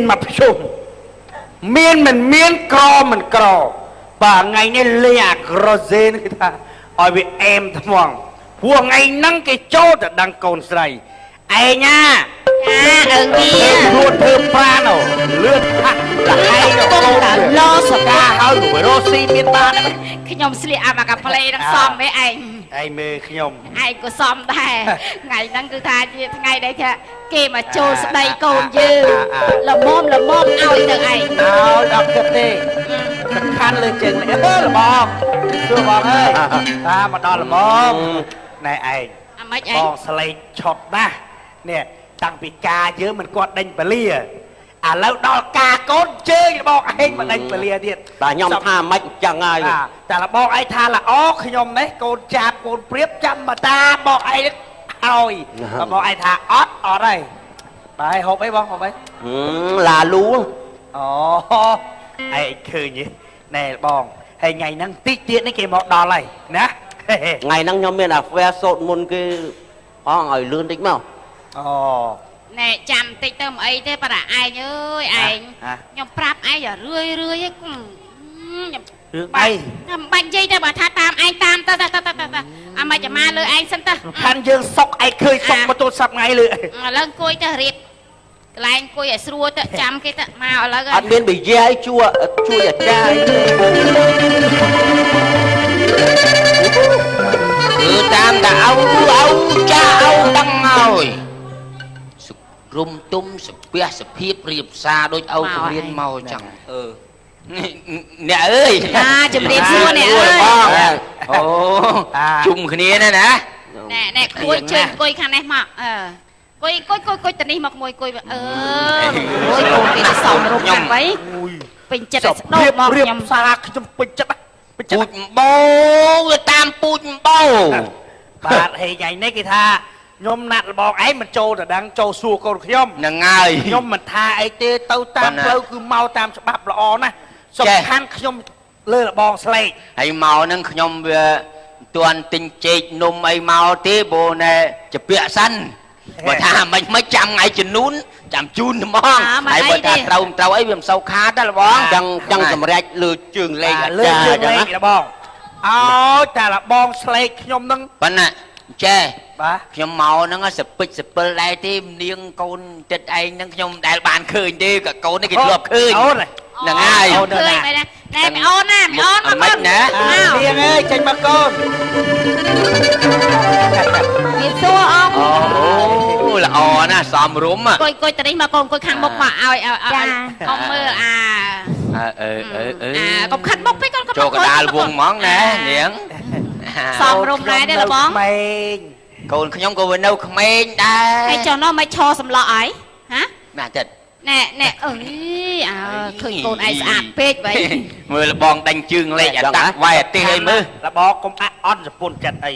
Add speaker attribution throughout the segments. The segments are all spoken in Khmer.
Speaker 1: មកភ្ជុំមានមិនមានក្រមិនក្របាទថ្ងៃនេះលេងអាក្រសេនគឺថាឲ្យវាអែមថ្មងព្រោះថ្ងៃហ្នឹងគេចូលទៅដឹងកូនស្រីឯងណា
Speaker 2: ចាអើវា
Speaker 1: ខ្លួនធ្វើប្រាណលឿនហាក់លហែង
Speaker 2: កំពុងតែលោស
Speaker 1: កា
Speaker 2: កា
Speaker 1: ហើយក៏រស់ស៊ីមានបានដែរ
Speaker 2: ខ្ញុំស្លៀកអាមកកាផ្លេនឹងសមទេឯង
Speaker 1: ឯងមើលខ្ញុំ
Speaker 2: ឯងក៏សមដែរថ្ងៃហ្នឹងគឺថាជាថ្ងៃដែលថាគេមកចូលស្ដីកូនយើងល្មមល្មមឲ្យទៅឯង
Speaker 1: ឲ្យដល់គិតទេសំខាន់លើជើងនេះអើលបងសួរបងអើយតាមកដល់ល្មមណែឯង
Speaker 2: អាម៉េចឯង
Speaker 1: បងស្លេកឆុតណាស់នេះតាំងពីការយើងមិនគាត់ដេញពលាឥឡូវដល់ការកូនជើងរបស់ឯងមកដេញពលាទៀត
Speaker 3: បាទខ្ញុំថាមិនចឹងហើយ
Speaker 1: តែលបងឯងថាល្អខ្ញុំនេះកូនចាប់កូនព្រៀបចាំមកតាបងឯងហើយបងឯងថាអត់អត់ហើយបាយហូបអីបងហូបអី
Speaker 3: ឡាលូ
Speaker 1: អូឯងឃើញណែបងហើយថ្ងៃហ្នឹងតិចទៀតនេះគេមកដល់ហើយណា
Speaker 3: ថ្ងៃហ្នឹងខ្ញុំមានអាហ្វែសូតមុនគេផងឲ្យលឿនតិចមក
Speaker 1: អូ
Speaker 2: ណែចាំតិចទៅមិនអីទេប៉ាឯងអើយឯងខ្ញុំប្រាប់ឯងរឿយរឿយឯងខ្ញុំ
Speaker 1: រឿងអី
Speaker 2: ខ្ញុំបាញ់និយាយទៅបើថាតាមឯងតាមទៅទៅទៅទៅអាមិនចាំលើឯងសិនទៅ
Speaker 1: សំខាន់យើងសុកឯងឃើញសុកមកទូរស័ព្ទថ្ងៃលើ
Speaker 2: ឥឡូវអង្គុយទៅរៀបកន្លែងអង្គុយឲ្យស្រួលទៅចាំគេទៅមកឥឡូវ
Speaker 3: អត់មានបិយាយជួយជួយអាចារ្យ
Speaker 4: គឺតាមតាអៅអៅចាអៅដឹងហើយសុរុំទុំសពះសភាពរៀបសារដូចអៅពរៀនមកចឹងអឺអ្នកអើយ
Speaker 2: អាជំរាបសួរអ្នកអើយ
Speaker 4: អូជុំគ្នាណាណា
Speaker 2: ណែណែគួយជើងអង្គុយខាងនេះមកអឺអង្គុយអង្គុយអង្គុយទៅនេះមកមួយអង្គុយអឺអូយកូនគេទៅសំរុំខាងໄວពេញចិត្តឲ្យស្ដោកមក
Speaker 1: រៀប
Speaker 2: ខ្ញុំ
Speaker 1: សារខ្ញុំពេញចិត្តពេញចិត្ត
Speaker 4: ពូជម្បោវាតាមពូជម្បោ
Speaker 1: បាទហើយថ្ងៃនេះគេថាខ្ញុំណាត់លបងឯងមិនចូលទៅដឹងចូលសួរកូនខ្ញុំ
Speaker 4: ហ្នឹងហើយ
Speaker 1: ខ្ញុំមិនថាអីទេទៅតាមផ្លូវគឺមកតាមច្បាប់ល្អណាស់សំខាន់ខ្ញុំលើលបងស្លេក
Speaker 4: ហើយមកហ្នឹងខ្ញុំវាមិនទាន់ទិញចេកនំអីមកទេព្រោះណែជពាក់សិនបើថាមិនមិនចាំថ្ងៃជំនួនចាំជូនត្មងហើយបើថាត្រូវមិនត្រូវអីវាមិនសូវខាតទេលបង
Speaker 3: ចឹងចឹងសម្រេចលើជើងលេខអា
Speaker 1: លើ
Speaker 3: ចារ្យ
Speaker 1: ជើង
Speaker 3: ចឹងណា
Speaker 1: លេខលបងអោតែលបងស្លេកខ្ញុំនឹង
Speaker 4: ប៉ុណ្ណាចេះ
Speaker 1: បាទ
Speaker 4: ខ្ញុំមកហ្នឹងសពិចសពិលដែរទេនាងកូនចិត្តឯងហ្នឹងខ្ញុំមិនដែលបានឃើញទេក៏កូននេះគេធ្លាប់ឃើញ
Speaker 1: អូន
Speaker 4: ហ្នឹងហើយ
Speaker 1: អូន
Speaker 2: ឃើញបែរណាណែមីអូនណាមីអូនមក
Speaker 4: មិនណា
Speaker 1: នាងអើយចេញមកកូន
Speaker 2: មានសួរអង
Speaker 4: អូល្អណាស់សមរម្យ
Speaker 2: អង្គុយអង្គុយទៅនេះមកកូនអង្គុយខាងមុខមកឲ្យឲ្យឲ្យអងមើលអា
Speaker 4: អើអើអើអើ
Speaker 2: អាកុំខិតមុខពេកកូនកុំ
Speaker 4: ចូលកដាលវងហ្មងណានាង
Speaker 2: សមរម្យដែរទេលបង
Speaker 1: ក្មេង
Speaker 4: កូនខ្ញុំក៏វានៅក្មេងដែរ
Speaker 2: ហើយចុះនោះមិនឈរសម្លក់អីហ៎
Speaker 4: ណាចិត្ត
Speaker 2: ណែណែអើយអើឃើញកូនឯងស្អាតពេកបី
Speaker 4: មើលលបងដេញជើងលេខអាតាក់វាយអាទិសអីមើល
Speaker 1: លបងកុំអអន់សពុនចិត្តអី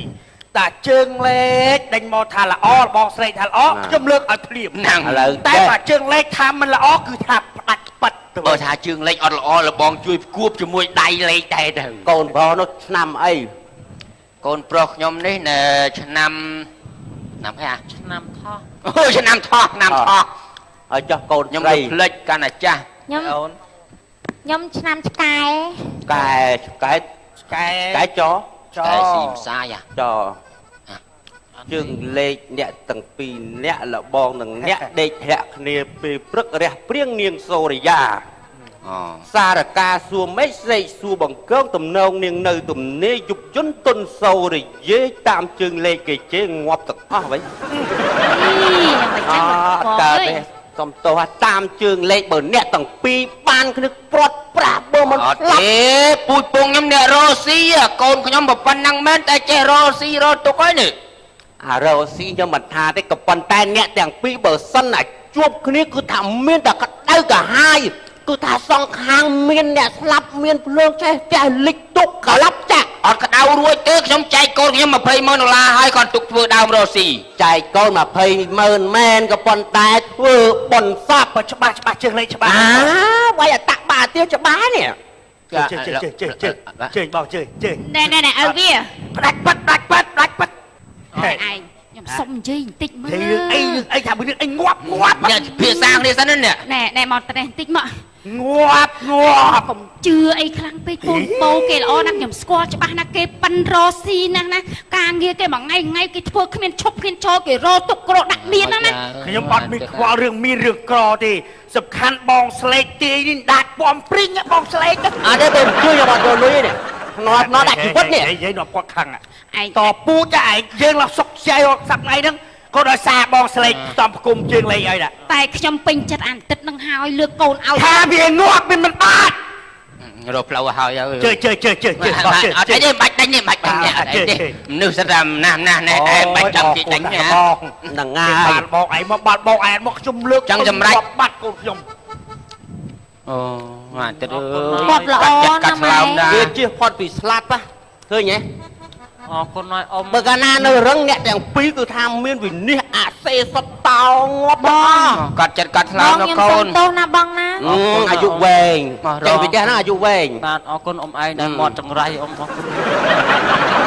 Speaker 1: តាជើងលេខដេញមកថាល្អលបងស្លេកថាល្អខ្ញុំលើកឲ្យភ្លាម
Speaker 4: ហ្នឹង
Speaker 3: ឥឡូវ
Speaker 1: តែបើជើងលេខថាមិនល្អគឺថាផ្ដាច់ប៉ិតទៅ
Speaker 4: បើថាជើងលេខអត់ល្អលបងជួយគួបជាមួយដៃលេខដែរទៅ
Speaker 3: កូនប្រុសនោះឆ្នាំអី
Speaker 4: កូនប្រុសខ្ញុំនេះនៅឆ្នាំឆ្នាំអីអា
Speaker 5: ឆ្នាំថោះ
Speaker 4: អូឆ្នាំថោះឆ្នាំថោះ
Speaker 3: ហើយចុះកូន
Speaker 4: ខ្ញុំ
Speaker 3: ស្រី
Speaker 4: ភ្លេចកាន់អាចាស់
Speaker 6: ខ្ញុំ
Speaker 1: អូន
Speaker 6: ខ្ញុំឆ្នាំឆ្កែ
Speaker 3: កែកែ
Speaker 1: ឆ្កែ
Speaker 3: កែច
Speaker 1: ច
Speaker 4: តែស៊ីផ្សាយអា
Speaker 3: ចជើងលេខអ្នកទាំងពីរអ្នកលបងនិងអ្នកដេកធាក់គ្នាពេលព្រឹករះព្រៀងនាងសូរិយា
Speaker 4: អូ
Speaker 3: សារកាសួរមេឃសេកសួរបង្កងទំនងនាងនៅទំនេរយុបយន្តទុនសូរិយាតាមជើងលេខគេជេងាប់ទាំងអស់វិញ
Speaker 2: ខ្ញុំមិន
Speaker 3: អ
Speaker 2: ចាំ
Speaker 3: ត់កើតទេសុំទោសតាមជើងលេខបើអ្នកទាំងពីរបានគ្នាព្រាត់ប្រាស់បើមិន
Speaker 4: អត់
Speaker 3: ស្លាប់
Speaker 4: ទេពូជពងខ្ញុំអ្នករស់ស៊ីកូនខ្ញុំប៉ុណ្ណឹងមែនតែចេះរស់ស៊ីរស់ទុកហើយនេះ
Speaker 3: អារ៉ូស៊ីខ្ញុំមិនថាទេក៏ប៉ុន្តែអ្នកទាំងពីរបើសិនណាជួបគ្នាគឺថាមានតែក្តៅកាហាយគឺថាសងខាងមានអ្នកស្លាប់មានភ្លើងឆេះផ្ទះលិចទុកក្លាប់ចាក់
Speaker 4: អត់ក្តៅរួចទេខ្ញុំចែកកូនខ្ញុំ20ម៉ឺនដុល្លារហើយគាត់ទុកធ្វើដើមរស់ស៊ី
Speaker 3: ចែកកូន20ម៉ឺនមែនក៏ប៉ុន្តែធ្វើប៉ុនសព
Speaker 1: បើច្បាស់ច្បាស់ជើងលេខច្បាស់
Speaker 3: អាវាយអតបាទៀតច្បាស់នេះ
Speaker 1: ជើងជើងជើងជើងជើងជើងបងជើងជើង
Speaker 2: ណែណែណែអើវា
Speaker 1: ផ្ដាច់ប៉ិតផ្ដាច់ប៉ិតផ្ដាច់ប៉ិត
Speaker 2: ឯងខ្ញុំ សុំនិយាយបន្តិចមើល
Speaker 1: និយាយរឿងអីរឿងអីថារឿងអីងាប់ងាប់
Speaker 4: អ្នកភាសាគ្នាសិនណា
Speaker 2: ណែណែមកត្រេះបន្តិចមក
Speaker 1: ងាប់ងាប់
Speaker 2: កុំជឿអីខ្លាំងពេកកូនពោគេល្អណាស់ខ្ញុំស្គាល់ច្បាស់ណាស់គេប៉ិនរកស៊ីណាស់ណាការងារគេមួយថ្ងៃថ្ងៃគេធ្វើគ្មានឈប់គ្មានឈរគេរកទុករកដាក់មានណាណា
Speaker 1: ខ្ញុំអត់មានខ្វល់រឿងមានរឿងក្រទេសំខាន់បងស្លេកទាយនេះដាច់ពំព្រីងបងស្លេក
Speaker 3: អត់ទេបើមិនជួយខ្ញុំអត់យកលុយទេនេះធ្នាប់ណោះដាក់ជីវិតនេះ
Speaker 1: និយាយដល់គាត់ខឹង
Speaker 2: ឯង
Speaker 1: តពូចឯងយើងឡោះសុកចៃរកសប្ថ្ងៃហ្នឹងក៏ដោយសារបងស្លេកផ្សំផ្គុំជើងលេងអីដែរ
Speaker 2: តែខ្ញុំពេញចិត្តអានទឹកនឹងហើយលើកកូនឲ្យ
Speaker 1: ថាវាងាប់វាមិនបាត់
Speaker 4: រកផ្លូវឲ្យហើយ
Speaker 1: ជើជើជើជើជើ
Speaker 4: អត់អីទេបាច់ដេញទេបាច់ដេញទេអត់អីទេមនុស្សសិតតែណាស់ណាស់ណែតែបាច់ចាំគេដេញណា
Speaker 1: បង
Speaker 3: ហ្នឹងហើយ
Speaker 1: បាត់បងឯងមកបាត់បងឯងមកខ្ញុំលើក
Speaker 4: ចង់សម្រេច
Speaker 1: បាត់កូនខ្ញុំ
Speaker 4: អូអាទឹកអើយ
Speaker 6: គាត់ល្អ
Speaker 4: កា
Speaker 6: ណាស់ម៉ែ
Speaker 4: ត់ស្លោមដែរ
Speaker 3: វាជៀសផុតពីស្លាប់ហ៎ឃើញទេ
Speaker 5: អរគុណហើយអ៊ំ
Speaker 3: បើកាលណានៅរឹងអ្នកទាំងពីរគឺថាមានវិនិច្ឆ័យអាសេសតតោងាប់បង
Speaker 4: កាត់ចិត្តកាត់ស្លោ
Speaker 6: បងខ្ញុំ
Speaker 4: មណាកូន
Speaker 6: សុំទោសណាបងណា
Speaker 3: អាយុវែង
Speaker 5: មករក
Speaker 3: ចេញពីផ្ទះហ្នឹងអាយុវែង
Speaker 5: បាទអរគុណអ៊ំឯងដែលមាត់ចង្រៃអ៊ំអរគុណ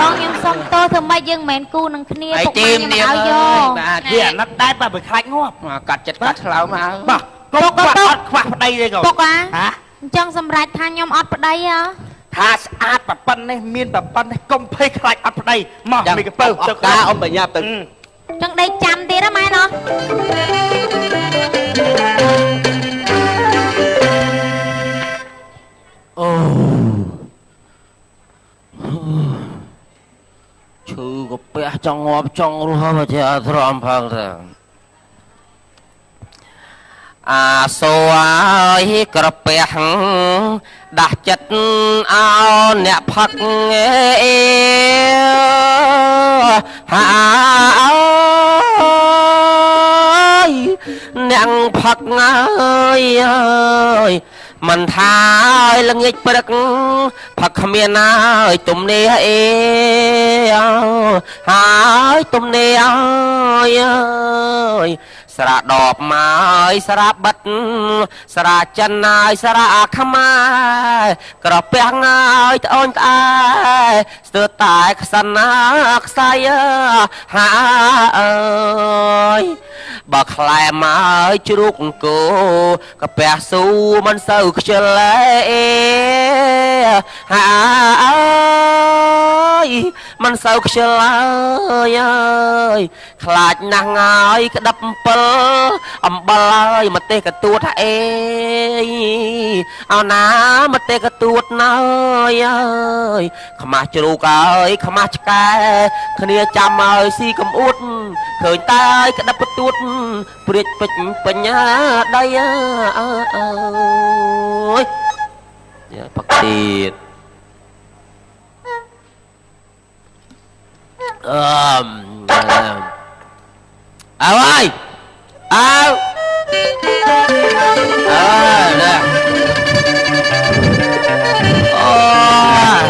Speaker 6: បងខ្ញុំសុំទោសធ្វើម៉េចយើងមិនមែនគូនឹងគ្នា
Speaker 4: អី
Speaker 6: ពុក
Speaker 4: ទេ
Speaker 6: ម៉ែខ្ញុំ
Speaker 4: នាង
Speaker 6: មិនឲ្យយក
Speaker 4: បាទ
Speaker 1: វាអាណិតដែរបើវាខ្លាចងាប់
Speaker 4: កាត់ចិត្តកាត់ស្លោមហើយ
Speaker 1: បាទកុំគាត់អត់ខ្វះប្តីទេកូន
Speaker 6: ពុកអា
Speaker 1: ហ៎
Speaker 6: អញ្ចឹងសម្រាប់ថាខ្ញុំអត់ប្តីហ៎
Speaker 1: ថាស្អាតប្រប៉ុណ្ណេះមានប្រប៉ុណ្ណេះកុំភ័យខ្លាចអត់ប្តីមកមីកពៅ
Speaker 3: អត់ការអ៊ំបញ្ញាទៅ
Speaker 6: ចឹងដេកចាំទៀតហ៎ម៉ែណោះ
Speaker 3: អូ
Speaker 5: ឈឺកាពះចង់ងាប់ចង់រស់ហើយមកជាអត់ទ្រាំផងទៅ
Speaker 3: អាសូអើយក្រពះដាស់ចិត្តអោអ្នកផឹកអេហាអើយអ្នកផឹកអើយអើយមិនថាឲ្យល្ងាចព្រឹកផឹកគ្មានហើយទំនេរអេហើយទំនេរអើយអើយស្រាដបមកស្រាបិទស្រាចិនហើយស្រាខ្មែរក្រពះហើយត្អូនត្អែស្ទើរតែខ្សិនណាខ្សែហាអើយបើខ្លែមកជ្រូកគោកាពះស៊ូមិនសូវខ្ជិលទេហាអើយមិនសូវខ្ជិលអើយអើយខ្លាចណាស់ហើយក្តាប់អំពិលអំបិលហើយមកទេសកទួតថាអេអោណាមកទេសកទួតណើយអើយខ្មាស់ជ្រូកអើយខ្មាស់ឆ្កែគ្នាចាំឲ្យស៊ីកំអួតឃើញតែឲ្យក្តាប់កទួតព្រាចពេញពេញដីអើយយ៉ាផឹកទៀតអឺមអើហើយអើអើណែអូយ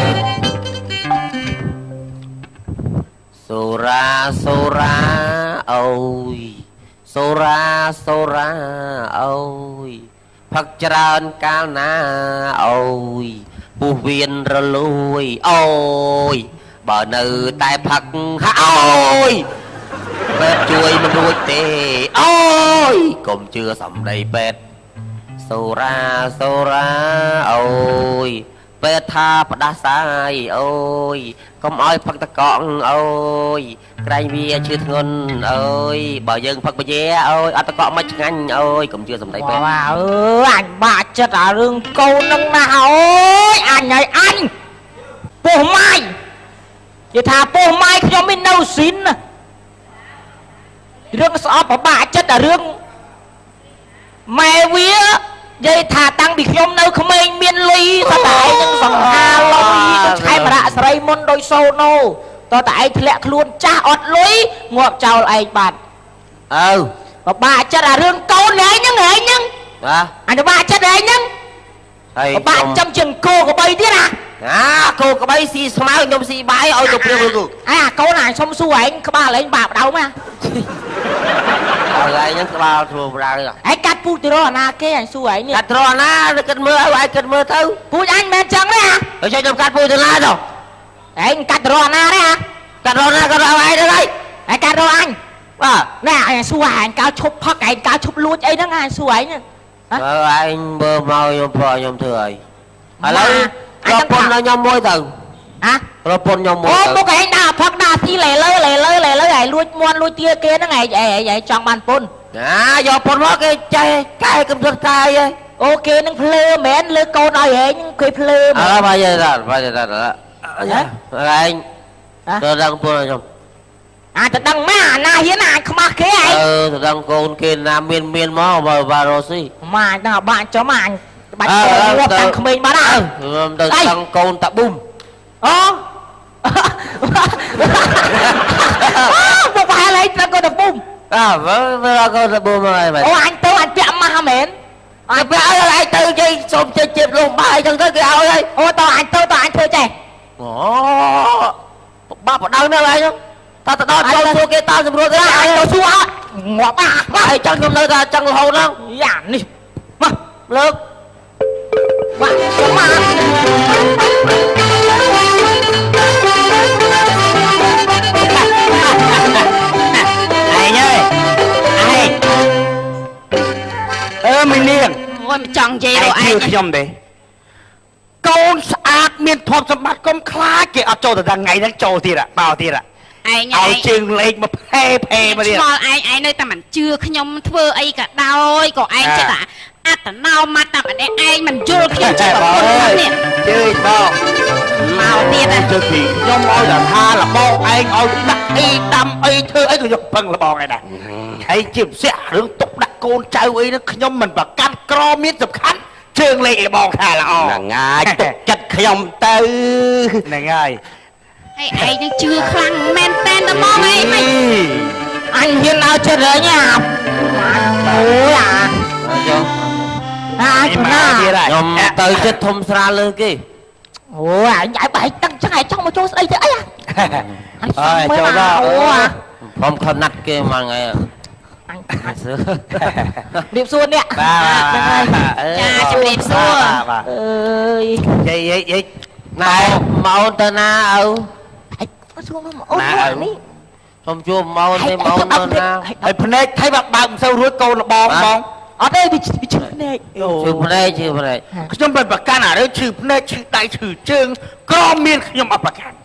Speaker 3: សូរ៉ាសូរ៉ាអូយសូរ៉ាសូរ៉ាអូយផឹកច្រើនកាលណាអូយពោះវៀនរលួយអូយបើនៅតែផឹកហាអូយពេទ្យជួយមិនរួចទេអូយកុំជឿសំដីពេទ្យសូរ៉ាសូរ៉ាអូយពេទ្យថាផ្ដាសាយអូយកុំឲ្យផឹកតកក់អូយក្រែងវាឈឺធ្ងន់អូយបើយើងផឹកបជាអូយអត់តកក់មិនឆ្ងាញ់អូយកុំជឿសំដីពេទ្យ
Speaker 7: វ៉ាអើយអញបាក់ចិត្តអារឿងកូននឹងណាស់អូយអញហើយអញពោះម៉ាយនិយាយថាពោះម៉ាយខ្ញុំមាននៅស៊ីនណារឿងស្អប់ពិបាកចិត្តអារឿងម៉ែវានិយាយថាតាំងពីខ្ញុំនៅក្មេងមានលុយសតតែឯងនឹងសង្ហាលុយដូចខេមរៈស្រីមុនដូចសូណូតតែឯងធ្លាក់ខ្លួនចាស់អត់លុយងាប់ចោលឯងបាត់
Speaker 3: អើ
Speaker 7: ពិបាកចិត្តអារឿងកូនឯងហ្នឹងឯងហ្នឹង
Speaker 3: បាទ
Speaker 7: អញពិបាកចិត្តឯងហ្នឹង
Speaker 3: ហើយ
Speaker 7: ពិបាកចំជាងគោក្របីទៀតណា
Speaker 3: អាគោក្បីស៊ីស្មៅខ្ញុំស៊ីបាយឲ្យទៅព្រាវគូ
Speaker 7: ឯអាកូនអញសុំសួរឯងក្បាលឯងបាបដៅមក
Speaker 3: ឲ្យឯងហ្នឹងក្បាលធ្វើប្រាំង
Speaker 7: ឯងកាត់ពូជទៅរកអាណាគេអញសួរឯងនេះ
Speaker 3: កាត់ត្រង់ណាគិតមើលឲ្យឯងគិតមើលទៅ
Speaker 7: ពូជអញមិនមែនចឹងទេហ่ะ
Speaker 3: ហើយចុះខ្ញុំកាត់ពូជទៅណាទៅ
Speaker 7: ឯងកាត់ទៅរកអាណាទេហ่ะ
Speaker 3: កាត់រកណាកាត់រកឯងទៅហើយ
Speaker 7: ឯកាត់រកអញ
Speaker 5: បាទ
Speaker 7: ណែអញសួរឯងកាលឈប់ផឹកឯងកាលឈប់លួចអីហ្នឹងឯងសួរឯងហ៎
Speaker 5: បើឯងមើលមកខ្ញុំព្រោះខ្ញុំធ្វើអីឥឡូវប្រពន្ធខ្ញុំមួយទៅ
Speaker 7: ហ៎
Speaker 5: ប្រពន្ធខ្ញុំមួយ
Speaker 7: អូ
Speaker 5: ទៅ
Speaker 7: មុខឯងដាក់ផឹកដាក់ស៊ីលេលើលេលើលេលើឯងលួចមន់លួចទាគេហ្នឹងឯងឯងចង់បានពុន
Speaker 5: ណាយកពុនមកគេចេះកែកំសត់កាយហ៎
Speaker 7: អូគេនឹងភ្លើមែនលើកូនឲ្យឯងគេភ្លើ
Speaker 5: ឥ
Speaker 7: មែន
Speaker 5: ឡូវបាយដល់បាយដល់ឯងទៅដឹងពុនខ្ញុំ
Speaker 7: អាចទៅដឹងម៉ាអាណាហ៊ានអាចខ្មាស់គេឯង
Speaker 5: អឺទៅដឹងកូនគេណាមានមានមកបើបារ៉ូស៊ី
Speaker 7: ម៉ាអាចដឹងអាបាក់ចំអញបាច់កូនងាប់តាំងក្មេងបាត់ហ่ะ
Speaker 5: ខ្ញុំទៅដឹងកូនតាប៊ុំ
Speaker 7: អូ មកប្រហែលឯងត្រូវកូនតាពុំ
Speaker 5: អើបើកូនតាប៊ុំហើយមែន
Speaker 7: អូអញទៅអញពាក់ម៉ាស់មែន
Speaker 5: អញពាក់ឲ្យឯងទៅគេសុំចេញជិបលំបាយចឹងទៅគេឲ្យហើយ
Speaker 7: អូតអញទៅតអញធ្វើចេះ
Speaker 5: អូបាក់បដៅណាស់ឯងតាទៅដល់ចូលសួរគេតាមសម្រួលទៅ
Speaker 7: អញទៅសួរអត់ងាប់អា
Speaker 5: ឯងចឹងខ្ញុំនៅតែចឹងរហូតហ្នឹង
Speaker 7: យ៉ានេះ
Speaker 5: មកលើក
Speaker 7: បាក់ខ្ញុំមក
Speaker 1: ឯងអើយឯងអឺមីនាង
Speaker 2: អូយមិនចង់និយាយរកឯ
Speaker 1: ឯង
Speaker 2: ង
Speaker 1: ជឿខ្ញុំទេកូនស្អាតមានទ្រព្យសម្បត្តិកុំខ្លាចគេអត់ចូលទៅដល់ថ្ងៃហ្នឹងចូលទៀតបោទៀត
Speaker 2: ឯង
Speaker 1: ឲ្យជើងលេខមកផេផេមកទៀត
Speaker 2: ឆ្ងល់ឯងឯងនៅតែមិនជឿខ្ញុំធ្វើអីក៏ដោយក៏ឯងចេះតែអត្តនោម័តតែម្នាក់ឯងមិនយល់ខ្ញុំជាប្រពន្ធខ្ញុំនេះ
Speaker 1: ជឿបង
Speaker 2: មកទៀតហ៎
Speaker 1: ជឿពីខ្ញុំឲ្យតែថាលបងឯងឲ្យដាក់អីដាំអីធ្វើអីក៏យកពឹងលបងឯងដែរហើយជាពិសេសរឿងទុកដាក់កូនចៅអីហ្នឹងខ្ញុំមិនប្រកាន់ក្រមានសំខាន់ជើងលេខលបងថាល្អ
Speaker 3: ហ្នឹងហើយទុកចិត្តខ្ញុំទៅ
Speaker 1: ហ្នឹងហើយ
Speaker 2: ហើយឯងនឹងជឿខ្លាំងមែនតែនតែមកឯងមិន
Speaker 7: អញហ៊ានឲ្យចិត្តឯងអាអូយអា
Speaker 5: ចុះ
Speaker 7: អា
Speaker 1: ឯង
Speaker 7: ណា
Speaker 1: មកទៀតហើយ
Speaker 5: ខ្ញុំទៅចិត្តធំស្រាលលើគេ
Speaker 7: អូអញឲ្យបែកទឹកចឹងឯងចង់មកចូលស្ដីទៅអីអញ
Speaker 1: អើយចូលដល់
Speaker 7: អូអា
Speaker 5: ខ្ញុំខំណាត់គេមួយថ្ងៃ
Speaker 7: អញ
Speaker 5: សើ
Speaker 7: រៀបសួរនេះ
Speaker 1: បាទ
Speaker 2: ចាជំរាបសួរ
Speaker 1: បាទ
Speaker 7: អើយ
Speaker 1: យាយយាយយាយ
Speaker 5: ណែមកទៅណាឪ
Speaker 7: ឯងសួរមកអូននេះ
Speaker 5: ខ្ញុំជួបមកទេមកទៅណា
Speaker 1: ហើយភ្នែកថៃបើបើកមិនសូវរួចកូនលបងបង
Speaker 7: អត់ទេវាឈឺភ្នែក
Speaker 5: ជឿភ្នែកជឿភ្នែក
Speaker 1: ខ្ញុំមិនប្រកាន់អារឿងឈឺភ្នែកឈឺដៃឈឺជើងក្រមានខ្ញុំអត់ប្រកាន់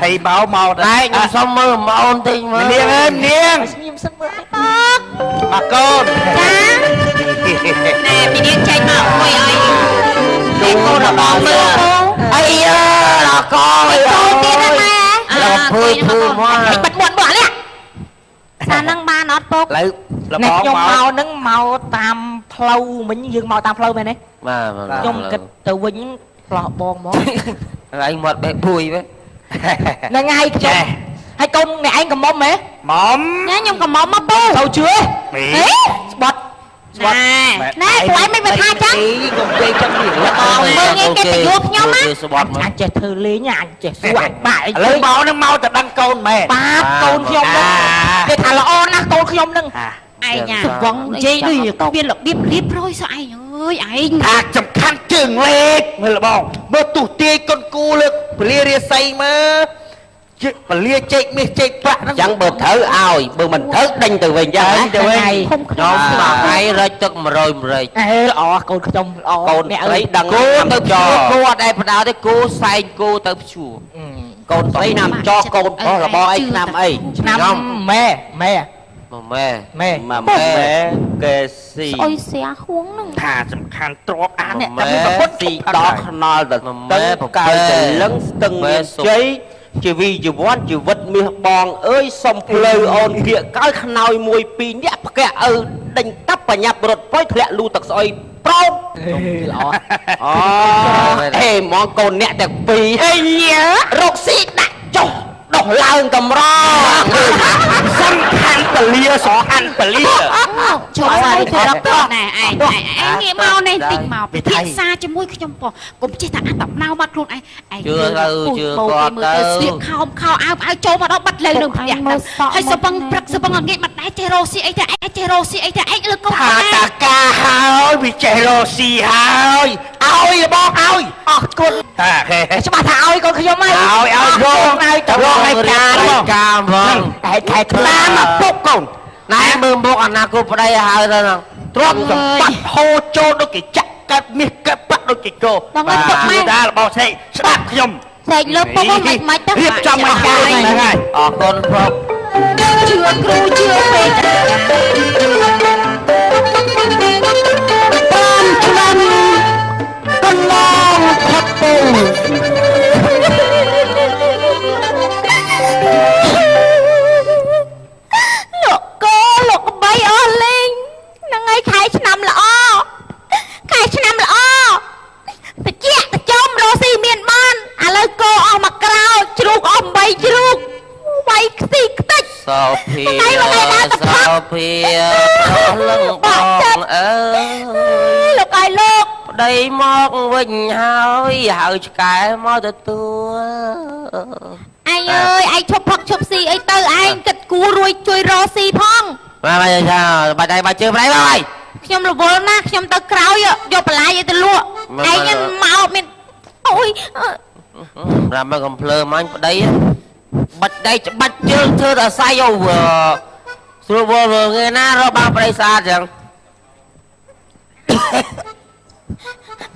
Speaker 1: ហើយមកមក
Speaker 5: តែខ្ញុំសុំមើលមកអូនតិចមើល
Speaker 1: នាងអើយនាង
Speaker 7: ស្ងៀមសិនមើល
Speaker 1: មកកូន
Speaker 2: ចាណែមីនាងចេញមកអង្គុយឲ្យតែកូនរបស់មើល
Speaker 5: អីយើដល់កអី
Speaker 6: កូនទៀតណាម៉ែ
Speaker 5: ដល់ភើភើមក
Speaker 7: ឯងបាត់មាត់មកនេះ
Speaker 6: សានឹងបានអត់ពុក
Speaker 1: ឥឡូវល
Speaker 7: នេះ
Speaker 1: បង
Speaker 7: ខ្ញុំ
Speaker 1: មក
Speaker 7: មកហ្នឹងមកតាមផ្លូវមិញយើងមកតាមផ្លូវមែនទេ
Speaker 5: បាទ
Speaker 7: ខ្ញុំគិតទៅវិញផ្លោះបងមក
Speaker 5: ឯងមាត់បេះភួយវិញ
Speaker 7: ហ្នឹងហើយខ្ញុំហើយកូនអ្នកឯងកំមុំហ៎
Speaker 1: មុំ
Speaker 6: ញ៉ាខ្ញុំកំមុំមកពូ
Speaker 7: ទៅជឿ
Speaker 1: មី
Speaker 6: ហេ
Speaker 7: ស្បត់ស្បត់
Speaker 6: ណែពួកឯងមិនទៅថាចឹង
Speaker 5: កុំពេកចឹងនេះ
Speaker 6: បងមើលងាយគេទៅយល់ខ្ញុំណា
Speaker 5: ស្បត់មក
Speaker 7: អញចេះធ្វើលេងអញចេះសួរអញបាក់
Speaker 1: ឥឡូវមកនឹងមកតែដឹងកូនមែន
Speaker 7: បាទកូនខ្ញុំហ្នឹងគេថាល្អណាស់កូនខ្ញុំហ្នឹង
Speaker 2: ឯង
Speaker 6: សវង
Speaker 2: និយាយដូចមានរបៀបរៀបរយសោះឯងអើយឯង
Speaker 1: ថាសំខាន់ជើងលេខមើលលបងមើលទុះទាយកូនគូលើកពលារាសីមើលជិពលាជែកមាសជែកប្រាក់ហ្នឹង
Speaker 3: ចឹងបើត្រូវឲ្យបើមិនត្រូវដេញទៅវិញចឹងណា
Speaker 1: ទៅវិញ
Speaker 6: ឃុំ
Speaker 5: ខ្ញុំមួយថ្ងៃរែកទឹក100ម្រេច
Speaker 7: អេល្អកូនខ្ញុំល្អ
Speaker 3: កូន
Speaker 7: អ្នក
Speaker 3: ស្រីដឹង
Speaker 5: គោទៅ
Speaker 3: ច
Speaker 5: ជួគោអត់ឯផ្ដោទេគោសែងគោទៅព្យួរ
Speaker 3: កូនស្រីណាំចកូនប្រុសរបស់អីឆ្នាំអី
Speaker 7: ឆ្នាំម៉ែម៉ែ
Speaker 5: មកម៉ែ
Speaker 7: ម៉ែ
Speaker 3: ម៉ាម៉ែគេស៊ី
Speaker 6: ស្អុយស្យាហួងនឹង
Speaker 1: ថាសំខាន់ទ្របអានេះ
Speaker 5: ម៉ែ
Speaker 1: តែមានប្រពន្ធ
Speaker 3: ស៊ីដល់ខ្នល់ទៅ
Speaker 5: ម៉ែ
Speaker 3: ទឹងកៅចលឹងស្ទឹងមានជ័យជីវីជីវ័នជីវិតមាសបងអើយសុំផ្លូវអូនគៀកកើយខ្នើយមួយពីរនាក់ផ្កាក់ឪដេញតាប់បញ្ញាប់រត់ប្រយធ្លាក់លូទឹកស្អុយប្រោក
Speaker 7: ល្អ
Speaker 3: អូហេហ្មងកូនអ្នកទាំងពីរហេញរកស៊ីដាក់ចុះដោះឡើងកម្រ
Speaker 1: សំខាន់ពលាស្រហាន់ពលា
Speaker 2: ឈប់ហើយទៅរកណែឯងឯងងាកមកនេះតិចមកពិភាក្សាជាមួយខ្ញុំផងកុំចេះតែអាតំណៅមកខ្លួនឯងឯង
Speaker 5: ជឿទៅជឿគាត់ទៅ
Speaker 2: ស្លៀកខោមខោអាវអាវចូលមកដល់បាត់លើនឹងផ្ទះហើយសពឹងព្រឹកសពឹងងាកមកដែរចេះរោស៊ីអីតែឯងចេះរោស៊ីអីតែឯងលើកុំ
Speaker 1: ថាតាកាហើយវាចេះរស់ស៊ីហើយឲ្យរបស់ឲ្យ
Speaker 7: អស់គុណ
Speaker 1: តាហេ
Speaker 7: ច្បាស់ថាឲ្យកូនខ្ញុំហើយ
Speaker 1: ឲ្យឲ្យរង
Speaker 7: ឲ្យទៅ
Speaker 1: រងឲ្យការ
Speaker 5: ឲ្យការហ្មង
Speaker 7: តែខែខ្លា
Speaker 1: តាមឪពុកកូន
Speaker 5: ណែមើលមុខអនាគតប្តីហើយទៅហ្នឹង
Speaker 1: ទ្រព្យសម្បត្តិហូរចូលដូចគេចាក់កាត់មាសកាត់ប្រាក់ដូចគេកោតារបស់ស្រីស្ដាប់ខ្ញុំ
Speaker 6: ស្រែកលើពុកមិនមិនទៅ
Speaker 1: រៀបចំឲ្យការហ្នឹងហើយ
Speaker 5: អរគុណប្រុស
Speaker 2: ជឿគ្រូជឿពេក
Speaker 3: 5ឆ្នាំកន្លងផុតទៅ
Speaker 6: លោកកោលោកក្បីអស់លេងហ្នឹងហើយខែឆ្នាំល្អខែឆ្នាំល្អតិចតិចមរស់ស៊ីមានបានឥឡូវកោអស់មកក្រោយជ្រូកអស់8ជ្រូកវាយខ្ទីខ្ទេច
Speaker 5: សោភា
Speaker 6: ថ្ងៃមួយថ្ងៃដើរទៅផឹក
Speaker 5: សោភាប្រុសលឹងបងអើយ
Speaker 6: លោកអើយលោក
Speaker 5: ប្តីមកវិញហើយហៅឆ្កែមកទទួល
Speaker 6: ឯងអើយឯងឈប់ផឹកឈប់ស៊ីអីទៅឯងគិតគូរួយជួយរកស៊ីផង
Speaker 5: បាទបាទចាបាច់ដៃបាច់ជើងប្តីមកហើយ
Speaker 6: ខ្ញុំរវល់ណាស់ខ្ញុំទៅក្រោយយកបន្លាយឲ្យទៅលក់
Speaker 5: មក
Speaker 6: ឯងហ្នឹងមកមានអូយអើ
Speaker 5: ប្រាប់មកកំភ្លើមាញ់ប្តីបាច់ដៃច្បាច់ជើងធ្វើតែសៃអូស្រួលវល់គេណារកបានប្តីស្អាតចឹង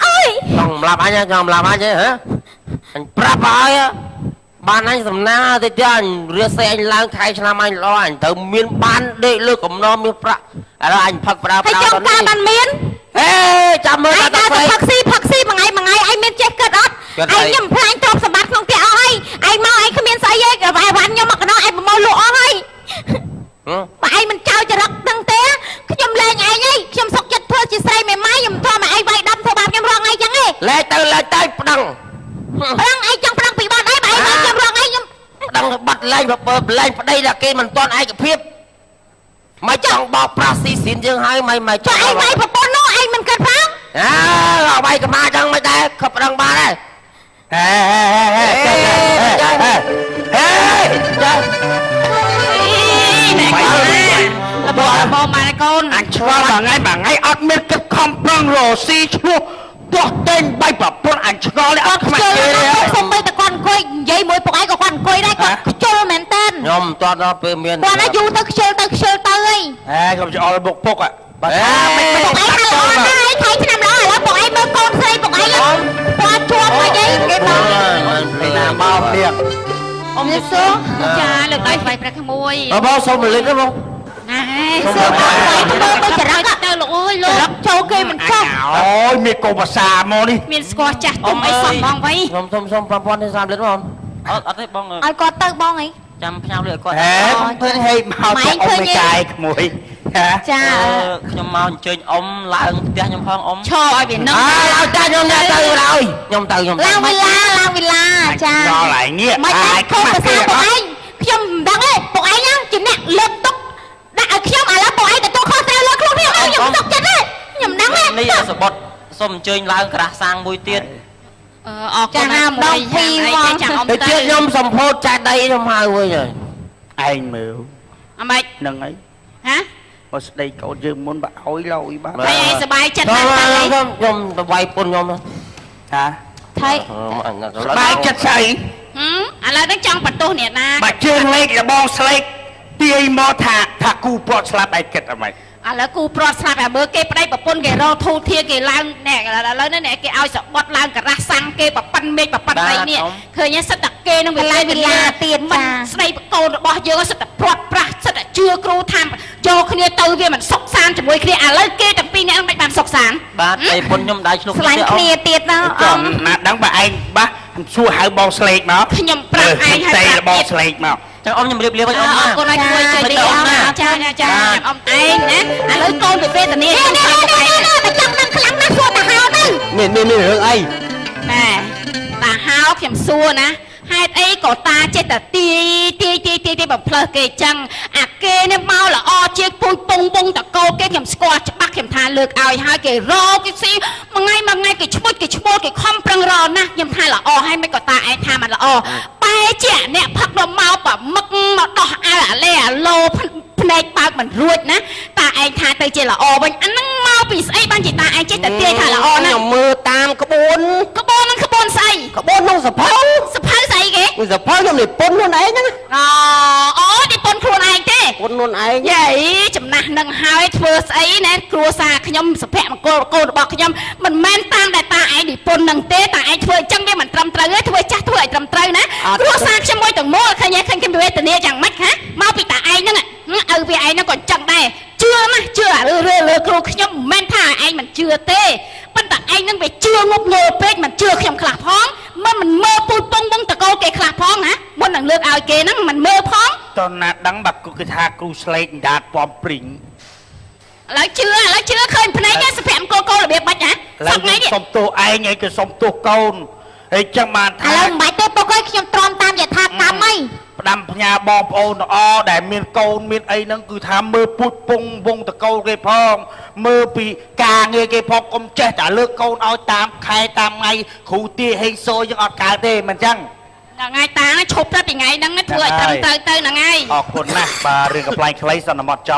Speaker 6: អើយ
Speaker 5: ចង់ម្លាប់អញចង់ម្លាប់អញហ៎អញប្រាប់ឲ្យបានអញសំណាតិចទៀតអញរាសីអញឡើងខែឆ្នាំអញល្អអញត្រូវមានបានដេកលើកំណមានប្រាក់ឥឡូវអញផឹកប្រា
Speaker 6: ហើយចង់ការបានមាន
Speaker 5: ហេចាំមើល
Speaker 6: ឯង
Speaker 5: តា
Speaker 6: ដើរទៅ
Speaker 5: ស្រី
Speaker 6: ផឹកស៊ីផឹកស៊ីមួយថ្ងៃមួយថ្ងៃឯងមានចេះគិតអត់
Speaker 5: គិតអី
Speaker 6: ឯងខ្ញុំផ្លាញទ្រព្យសម្បត្តិក្នុងផ្ទះអស់ហើយឯងមកឯងគ្មានស្អីទេអីវ៉ាន់ខ្ញុំមកកណ្ដោះឯងប្រមូលលក់អស់ហើយបើឯងមិនចោលចរិតដឹងទេខ្ញុំលែងឯងហើយខ្ញុំសុកចិត្តធ្វើជាស្រីមេម៉ាយខ្ញុំធ្វើមកឯងវាយដំធ្វើបាបខ្ញុំរងថ្ងៃចឹងឯង
Speaker 5: លែកទៅលែកទៅប្តឹង
Speaker 6: ប្រឹងឯងចង់ប្រឹងពីបាត់ឯងបើឯងវាយខ្ញុំរងថ្ងៃខ្ញុំ
Speaker 5: ប្តឹងបាត់លែងបើលែងប្តីដល់គេមិនទាន់ឯកភាពមិនចង់បោកប្រាស់ស៊ីស៊ីនយើងហើយមិនមិន
Speaker 6: ចុះឯងវាយប្រពន្ធនោះឯងមិនគិតផង
Speaker 5: អើវាយកម៉ាចឹងមិនដែរខឹបប្តឹងបានដែរ
Speaker 1: ហេហេហេហេហេ
Speaker 5: ចា
Speaker 2: ណែកូនណាបងបងម៉ែកូន
Speaker 1: អញឆ្ងល់មួយថ្ងៃមួយថ្ងៃអត់មានគិតខំប្រឹងរស់ស៊ីឈ្លោះទាស់តែងបាយប្រពន្ធអញឆ្ងល់នេះអត់ខ្មាស់
Speaker 6: ខ្ជិល
Speaker 1: គេ
Speaker 6: ណាស់
Speaker 1: ទេ
Speaker 6: ពុកសំបីតែគាត់អង្គុយនិយាយមួយពុកឯងក៏គាត់អង្គុយដែរគាត់ខ្ជិលមែនតើ
Speaker 5: ខ្ញុំមិនទាន់ដល់ពេលមាន
Speaker 6: គាត់ណាយូរទៅខ្ជិលទៅខ្ជិលទៅអី
Speaker 1: ហេកុំច្អល់បុកពុកอ่ะបើថាមិន
Speaker 6: ពុកឯងថាល្អណាស់ឯងខែឆ្នាំល្អឥឡូវពុកឯងមើលកូនស្រីពុកឯងគាត់ជួបមកអីគេមក
Speaker 1: ឯណាមកនេះ
Speaker 2: អ៊ំសួរចាលើកដៃថ្វាយព្រះក្មួយ
Speaker 5: បងសុំលិចបង
Speaker 2: ណែ
Speaker 6: សួរបងឯងមើលទៅចរិត
Speaker 2: ទៅលោកអើយលោក
Speaker 6: ចរិតចូលគេមិនចោះ
Speaker 1: អូយមានកូនភាសាមកនេះ
Speaker 2: មានស្គាល់ចាស់ទុំអីសោះហ្មងវៃ
Speaker 5: ខ្ញុំសុំសុំ5000ទេ30លិចបង
Speaker 4: អត់អត់ទេបង
Speaker 6: ឲ្យគាត់ទៅបងអី
Speaker 4: ចាំផ្ញើលុយឲ្យគាត់
Speaker 1: ហេឃើញហេមកតែអ៊ំមេកាយក្មួយហ៎
Speaker 6: ចា
Speaker 4: ខ្ញុំមកអញ្ជើញអ៊ំឡើងផ្ទះខ្ញុំផងអ៊ំ
Speaker 2: ឈរឲ្យវានឹង
Speaker 5: អើឡើងចាខ្ញុំទៅហើយខ្ញុំទៅខ្ញុំ
Speaker 6: ឡើងវិឡាឡើងវិឡាចា
Speaker 1: ដល់ឯងនេះ
Speaker 6: មិនតែខុសភាសាពុកឯងខ្ញុំមិនដឹងទេពុកឯងណាជាអ្នកលើកទុកដាក់ឲ្យខ្ញុំឥឡូវពុកឯងទទួលខុសត្រូវលើខ្លួនខ្ញុំខ្ញុំសុខចិត្តទេខ្ញុំដឹងទេ
Speaker 4: នេះសបុតសុំអញ្ជើញឡើងក្រាស់សាងមួយទៀត
Speaker 2: អរគុណណាមួយអីចាំអ៊ំ
Speaker 5: ទៅ
Speaker 2: ទៅ
Speaker 5: ទៀតខ្ញុំសម្ពោធចាស់ដីខ្ញុំហៅវិញហើយ
Speaker 1: ឯងមើល
Speaker 2: អម៉េច
Speaker 1: ហ្នឹងហើយ
Speaker 2: ហ៎
Speaker 1: បើស្ដីកូនយើងមុនបើឲ្យឡើយបាទ
Speaker 2: ហើយឯងសบายចិត្តណាស់តែ
Speaker 5: ខ្ញុំខ្ញុំទៅវាយពុនខ្ញុំ
Speaker 1: ហា
Speaker 6: ថៃ
Speaker 1: បាយចិត្តស្អី
Speaker 2: ឥឡូវហ្នឹងចង់បន្ទោសអ្នកណា
Speaker 1: បើជើងលេខរបងស្លេកទាយមកថាថាគូពាត់ស្លាប់ឯងគិតអីមិន
Speaker 2: ឥឡូវគូព្រាត់ស្លាប់ឲ្យមើលគេប្តីប្រពន្ធគេរកធូធាគេឡើងណែឥឡូវនេះណែគេឲ្យសបុតឡើងក្រាស់សាំងគេប្រប៉ិនមេឃប្រប៉ិនអីនេះឃើញសិតតែគេនឹង
Speaker 6: វិឡាវិឡាទៀត
Speaker 2: មិន
Speaker 6: ចា
Speaker 2: ស្ដីកូនរបស់យើងសិតតែព្រាត់ប្រាស់សិតតែជឿគ្រូថាយកគ្នាទៅវាមិនសុខសានជាមួយគ្នាឥឡូវគេទាំងពីរនាក់មិនបានសុខសាន
Speaker 4: បាទប្តីពុនខ្ញុំដៃឆ្លុះ
Speaker 6: ស្លាញ់គ្នាទៀតណា
Speaker 1: ចង់
Speaker 6: អ៊ំ
Speaker 1: ណាដឹងបើឯងបាសសួរហៅបងស្លេកមក
Speaker 2: ខ្ញុំប្រាប់ឯងហើយ
Speaker 1: របងស្លេកមក
Speaker 4: ចឹងអ៊ំខ្ញុំរៀបលាវិញអ៊ំ
Speaker 2: អរគុណឲ្យជួយជួយលាចាចាអ៊ំឯងណាឥឡូវកូនទៅវេទនា
Speaker 6: នេះ
Speaker 2: ខ្ញុំ
Speaker 6: នេះ
Speaker 2: ប្រាប់ឯង
Speaker 6: នេះតែចង់ដឹងខ្លាំងណាស់សួរតាហៅទៅ
Speaker 3: មានមានមានរឿងអី
Speaker 2: ណែតាហៅខ្ញុំសួរណាហេតុអីក៏តាចេះតែទាយទាយទាយទាយទាយបំផ្លើសគេចឹងអាគេនេះមកល្អជាងពូជពងវងតកោគេ លើកឲ្យហើយគេរកគេស៊ីមួយថ្ងៃមួយថ្ងៃគេឈ្មោះគេឈ្មោះគេខំប្រឹងរណាស់ខ្ញុំថាល្អហើយមិនក៏តាឯងថាមិនល្អបែជាអ្នកផឹកដល់មកប្រមឹកមកដោះអាវអាឡេអាឡូភ្នែកបើកមិនរួចណាតាឯងថាទៅជាល្អវិញអាហ្នឹងមកពីស្អីបានជាតាឯងចេះតែទាយថាល្អណា
Speaker 3: ខ្ញុំមើលតាមក្បួន
Speaker 2: ក្បួនហ្នឹងក្បួនស្អី
Speaker 3: ក្បួនក្នុងសភៅ
Speaker 2: សភៅស្អីគេ
Speaker 3: សភៅខ្ញុំនិពន្ធខ្លួនឯងហ្នឹង
Speaker 2: អូអូនិពន្ធខ្លួនឯងទេ
Speaker 3: ពន្ធខ្លួនឯង
Speaker 2: យាយចំណាស់នឹងហើយធ្វើស្អីណែគ្រួសារខ្ញុំសុភមង្គលកូនរបស់ខ្ញុំមិនមែនតាមដែលតាឯងនិពន្ធនឹងទេតាឯងធ្វើអញ្ចឹងវាមិនត្រឹមត្រូវទេធ្វើចាស់ធ្វើឲ្យត្រឹមត្រូវណាគ្រួសារខ្ញុំមួយទាំងមូលឃើញទេឃើញខ្ញុំវេទនាយ៉ាងម៉េចហ៎មកពីតាឯងហ្នឹងឪវាឯងហ្នឹងក៏អញ្ចឹងដែរជឿណាស់ជឿអារឿលើគ្រូខ្ញុំមិនមែនថាឯងមិនជឿទេប៉ុន្តែឯងហ្នឹងវាជឿងប់ងល់ពេកមិនជឿខ្ញុំខ្លះផងមិនមិនមើលពូជពងវងតកូលគេខ្លះផងណាមុននឹងលើកឲ្យគេហ្នឹងមិនមើលផង
Speaker 1: តើណាដឹងបើគឺថាគ្រូស្លេកដាតពំព្រីង
Speaker 2: ឥឡូវជឿឥឡូវជឿឃើញភ្នែកហ្នឹងសុភមង្គលកូនរបៀបម៉េចហ៎
Speaker 1: ឥឡូវ
Speaker 2: សប្ថ្ងៃនេះ
Speaker 1: សុំទោសឯងឯងក៏សុំទោសកូនហើយចឹងបាន
Speaker 6: ឥ
Speaker 1: ថា
Speaker 6: ឡូវមិនបាច់ទេពុកអើយខ្ញុំទ្រាំតាមយថាកម្មអី
Speaker 1: ផ្ដាំផ្ញើបងប្អូនល្អដែលមានកូនមានអីហ្នឹងគឺថាមើលពូជពងវងតកូលគេផងមើលពីការងារគេផងកុំចេះតែលើកកូនឲ្យតាមខែតាមថ្ងៃគ្រូទាហេងសូយើងអត់កើតទេមិនចឹង
Speaker 2: ហ្នឹងហើយតាឈប់ទៅពីថ្ងៃហ្នឹងធ្វើឲ្យត្រឹមត្រូវទៅហ្នឹងហើយ
Speaker 1: អរគុណណាស់បាទរឿងកំ pl ែងខ្លីសន្មត់ចប់